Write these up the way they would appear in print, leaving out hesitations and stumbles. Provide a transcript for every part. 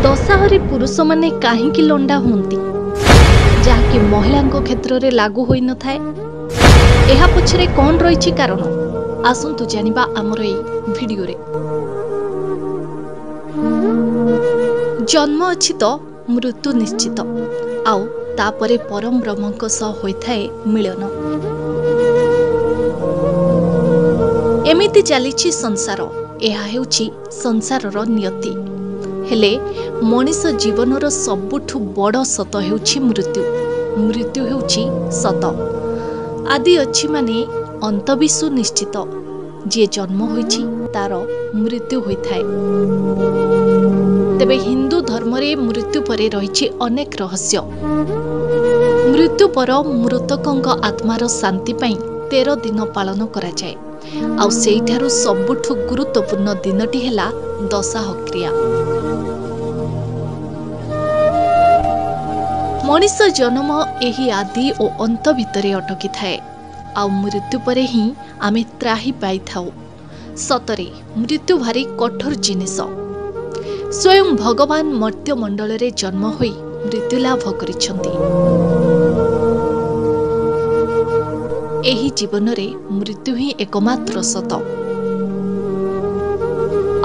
ଦଶାହରେ ପୁରୁଷମାନେ କାହିଁକି ଲଣ୍ଡା ହୁଅନ୍ତି, ଯାହାକି ମହିଳାଙ୍କ କ୍ଷେତ୍ରରେ ଲାଗୁ ହୋଇନଥାଏ? ଏହା ପଛରେ କ'ଣ ରହିଛି କାରଣ? ଆସନ୍ତୁ ଜାଣିବା ଆମର ଏଇ ଭିଡିଓରେ। ଜନ୍ମ ଅଛି ତ ମୃତ୍ୟୁ ନିଶ୍ଚିତ, ଆଉ ତାପରେ ପରମ ବ୍ରହ୍ମଙ୍କ ସହ ହୋଇଥାଏ ମିଳନ। ଏମିତି ଚାଲିଛି ସଂସାର, ଏହା ହେଉଛି ସଂସାରର ନିୟତି। ହେଲେ ମଣିଷ ଜୀବନର ସବୁଠୁ ବଡ଼ ସତ ହେଉଛି ମୃତ୍ୟୁ। ମୃତ୍ୟୁ ହେଉଛି ସତ। ଆଦି ଅଛି ମାନେ ଅନ୍ତ ବି ସୁନିଶ୍ଚିତ। ଯିଏ ଜନ୍ମ ହୋଇଛି ତାର ମୃତ୍ୟୁ ହୋଇଥାଏ। ତେବେ ହିନ୍ଦୁ ଧର୍ମରେ ମୃତ୍ୟୁ ପରେ ରହିଛି ଅନେକ ରହସ୍ୟ। ମୃତ୍ୟୁ ପର ମୃତକଙ୍କ ଆତ୍ମାର ଶାନ୍ତି ପାଇଁ 13 ଦିନ ପାଳନ କରାଯାଏ, ଆଉ ସେଇଠାରୁ ସବୁଠୁ ଗୁରୁତ୍ୱପୂର୍ଣ୍ଣ ଦିନଟି ହେଲା ଦଶାହ କ୍ରିୟା। ମଣିଷ ଜନ୍ମ ଏହି ଆଦି ଓ ଅନ୍ତ ଭିତରେ ଅଟକିଥାଏ, ଆଉ ମୃତ୍ୟୁ ପରେ ହିଁ ଆମେ ତ୍ରାହି ପାଇଥାଉ। ସତରେ ମୃତ୍ୟୁ ଭାରି କଠୋର ଜିନିଷ। ସ୍ୱୟଂ ଭଗବାନ ମର୍ତ୍ତ୍ୟମଣ୍ଡଳରେ ଜନ୍ମ ହୋଇ ମୃତ୍ୟୁ ଲାଭ କରିଛନ୍ତି। ଏହି ଜୀବନରେ ମୃତ୍ୟୁ ହିଁ ଏକମାତ୍ର ସତ।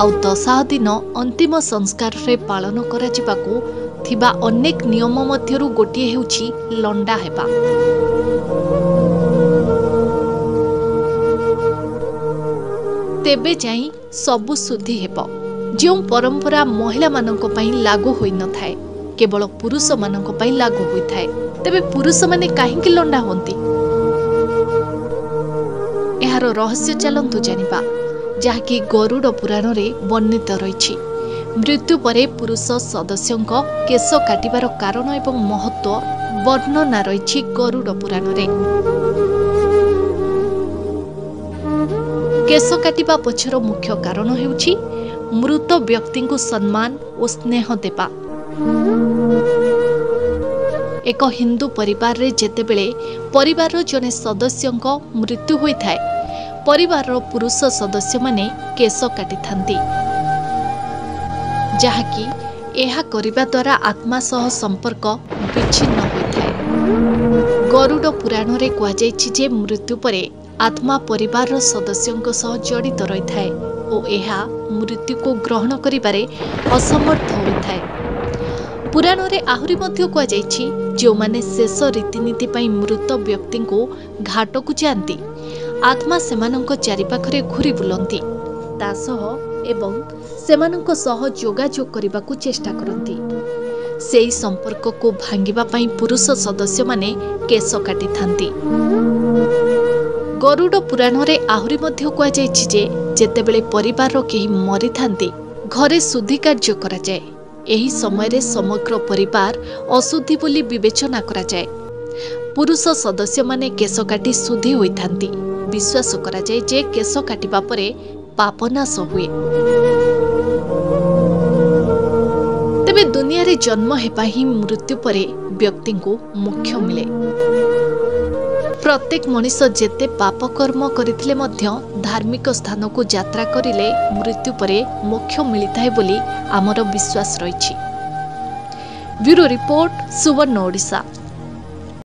ଆଉ ଦଶାହ ଦିନ ଅନ୍ତିମ ସଂସ୍କାରରେ ପାଳନ କରାଯିବାକୁ ଥିବା ଅନେକ ନିୟମ ମଧ୍ୟରୁ ଗୋଟିଏ ହେଉଛି ଲଣ୍ଡା ହେବା। ତେବେ ଯାଇ ସବୁ ଶୁଦ୍ଧି ହେବ। ଯେଉଁ ପରମ୍ପରା ମହିଳାମାନଙ୍କ ପାଇଁ ଲାଗୁ ହୋଇନଥାଏ, କେବଳ ପୁରୁଷମାନଙ୍କ ପାଇଁ ଲାଗୁ ହୋଇଥାଏ। ତେବେ ପୁରୁଷମାନେ କାହିଁକି ଲଣ୍ଡା ହୁଅନ୍ତି, ଏହାର ରହସ୍ୟ ଚାଲନ୍ତୁ ଜାଣିବା, ଯାହାକି ଗରୁଡ଼ ପୁରାଣରେ ବର୍ଣ୍ଣିତ ରହିଛି। ମୃତ୍ୟୁ ପରେ ପୁରୁଷ ସଦସ୍ୟଙ୍କ କେଶ କାଟିବାର କାରଣ ଏବଂ ମହତ୍ତ୍ୱ ବର୍ଣ୍ଣନା ରହିଛି ଗରୁଡ଼ ପୁରାଣରେ। କେଶ କାଟିବା ପଛର ମୁଖ୍ୟ କାରଣ ହେଉଛି ମୃତ ବ୍ୟକ୍ତିଙ୍କୁ ସମ୍ମାନ ଓ ସ୍ନେହ ଦେବା। ଏକ ହିନ୍ଦୁ ପରିବାରରେ ଯେତେବେଳେ ପରିବାରର ଜଣେ ସଦସ୍ୟଙ୍କ ମୃତ୍ୟୁ ହୋଇଥାଏ, ପରିବାରର ପୁରୁଷ ସଦସ୍ୟମାନେ କେଶ କାଟିଥାନ୍ତି, ଯାହାକି ଏହା କରିବା ଦ୍ୱାରା ଆତ୍ମା ସହ ସମ୍ପର୍କ ବିଚ୍ଛିନ୍ନ ହୋଇଥାଏ। ଗରୁଡ଼ ପୁରାଣରେ କୁହାଯାଇଛି ଯେ ମୃତ୍ୟୁ ପରେ ଆତ୍ମା ପରିବାରର ସଦସ୍ୟଙ୍କ ସହ ଜଡ଼ିତ ରହିଥାଏ ଓ ଏହା ମୃତ୍ୟୁକୁ ଗ୍ରହଣ କରିବାରେ ଅସମର୍ଥ ହୋଇଥାଏ। ପୁରାଣରେ ଆହୁରି ମଧ୍ୟ କୁହାଯାଇଛି, ଯେଉଁମାନେ ଶେଷ ରୀତିନୀତି ପାଇଁ ମୃତ ବ୍ୟକ୍ତିଙ୍କୁ ଘାଟକୁ ଯାଆନ୍ତି, ଆତ୍ମା ସେମାନଙ୍କ ଚାରିପାଖରେ ଘୁରି ବୁଲନ୍ତି ତା ସହ ଏବଂ ସେମାନଙ୍କ ସହ ଯୋଗାଯୋଗ କରିବାକୁ ଚେଷ୍ଟା କରନ୍ତି। ସେହି ସମ୍ପର୍କକୁ ଭାଙ୍ଗିବା ପାଇଁ ପୁରୁଷ ସଦସ୍ୟମାନେ କେଶ କାଟିଥାନ୍ତି। ଗରୁଡ଼ ପୁରାଣରେ ଆହୁରି ମଧ୍ୟ କୁହାଯାଇଛି ଯେ ଯେତେବେଳେ ପରିବାରର କେହି ମରିଥାନ୍ତି, ଘରେ ଶୁଦ୍ଧି କାର୍ଯ୍ୟ କରାଯାଏ। ଏହି ସମୟରେ ସମଗ୍ର ପରିବାର ଅଶୁଦ୍ଧି ବୋଲି ବିବେଚନା କରାଯାଏ। ପୁରୁଷ ସଦସ୍ୟମାନେ କେଶ କାଟି ଶୁଦ୍ଧି ହୋଇଥାନ୍ତି। ବିଶ୍ୱାସ କରାଯାଏ ଯେ କେଶ କାଟିବା ପରେ ପାପନାଶ ହୁଏ। ତେବେ ଦୁନିଆରେ ଜନ୍ମ ହେବା ହିଁ ମୃତ୍ୟୁ ପରେ ବ୍ୟକ୍ତିଙ୍କୁ ମୋକ୍ଷ ମିଳେ। ପ୍ରତ୍ୟେକ ମଣିଷ ଯେତେ ପାପ କର୍ମ କରିଥିଲେ ମଧ୍ୟ ଧାର୍ମିକ ସ୍ଥାନକୁ ଯାତ୍ରା କରିଲେ ମୃତ୍ୟୁ ପରେ ମୋକ୍ଷ ମିଳିଥାଏ ବୋଲି ଆମର ବିଶ୍ୱାସ ରହିଛି। ବ୍ୟୁରୋ ରିପୋର୍ଟ, ସୁବର୍ଣ୍ଣ ଓଡ଼ିଶା।